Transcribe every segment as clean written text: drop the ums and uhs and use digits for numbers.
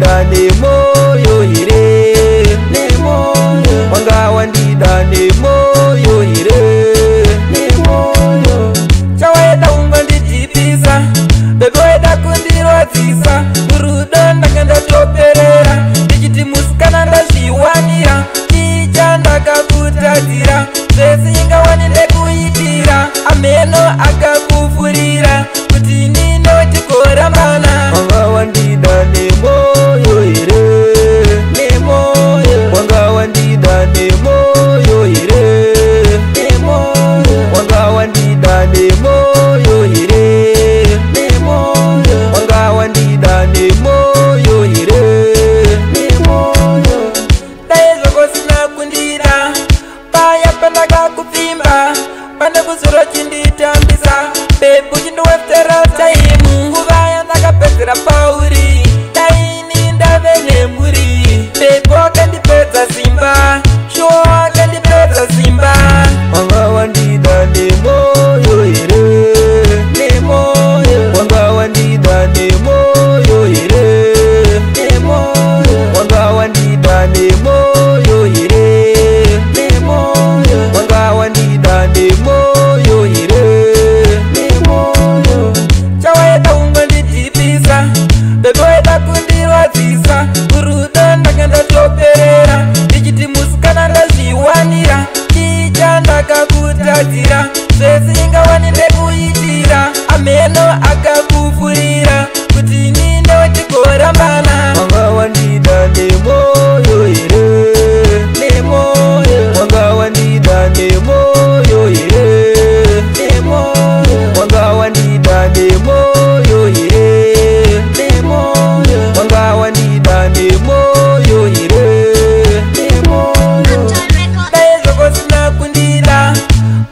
wandida nemoyo here? Nemoyo. Wanga wandida nemoyo here? Nemoyo. Chawaida ungondijipisa, baby waida kundirwadzisa. Murudo ndanga ndatoperera, ndichiti musikana ndazviwanira. Ticha ndakakutadzira, zvese ingawani ndekuitira. Ameno akakufurira kuti ninotigorambana. Wanga wandida nemoyo here? Nemoyo. Wanga wandida nemoyo here? Nemoyo. Wanga wandida nemoyo here? Nemoyo. Wanga wandida nemoyo here? Nemoyo. Dai zvakosina kundira paya pandakakupfimba, pane kuzoro chinditambisa, baby uchindiwestera time. Nguva yandakapedzera pauri, daini ndave nemhuri. Baby wakandipedza simba, shuwa wakandipedza simba. Wanga wandida nemoyo here? Nemoyo. Wanga wandida nemoyo here? Nemoyo. Wanga wandida nemoyo here? Nemoyo. Wanga wandida nemoyo here? Nemoyo. Chawaida ungondijipisa, baby waida kundirwadzisa. Murudo ndanga ndatoperera, ndichiti musikana ndazviwanira. Ticha ndakakutadzira, zvese ingawani ndekuitira. Ameno akakufurira kuti ninotigorambana. Wanga wandida nemoyo here? Nemoyo. Wanga wandida nemoyo here? Nemoyo. Wanga wandida nemoyo here? Nemoyo. Wanga wandida nemoyo here? Nemoyo. Dai zvakosina kundida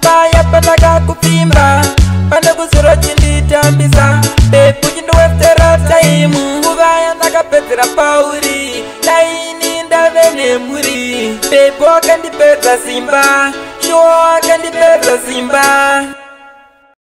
paya pandakakupfimba, pane kuzoro chinditambisa, baby uchindiwestera time. Nguva yandakapedzera pauri, daini ndave nemhuri. Baby wakandipedza simba, shuwa wakandipedza simba.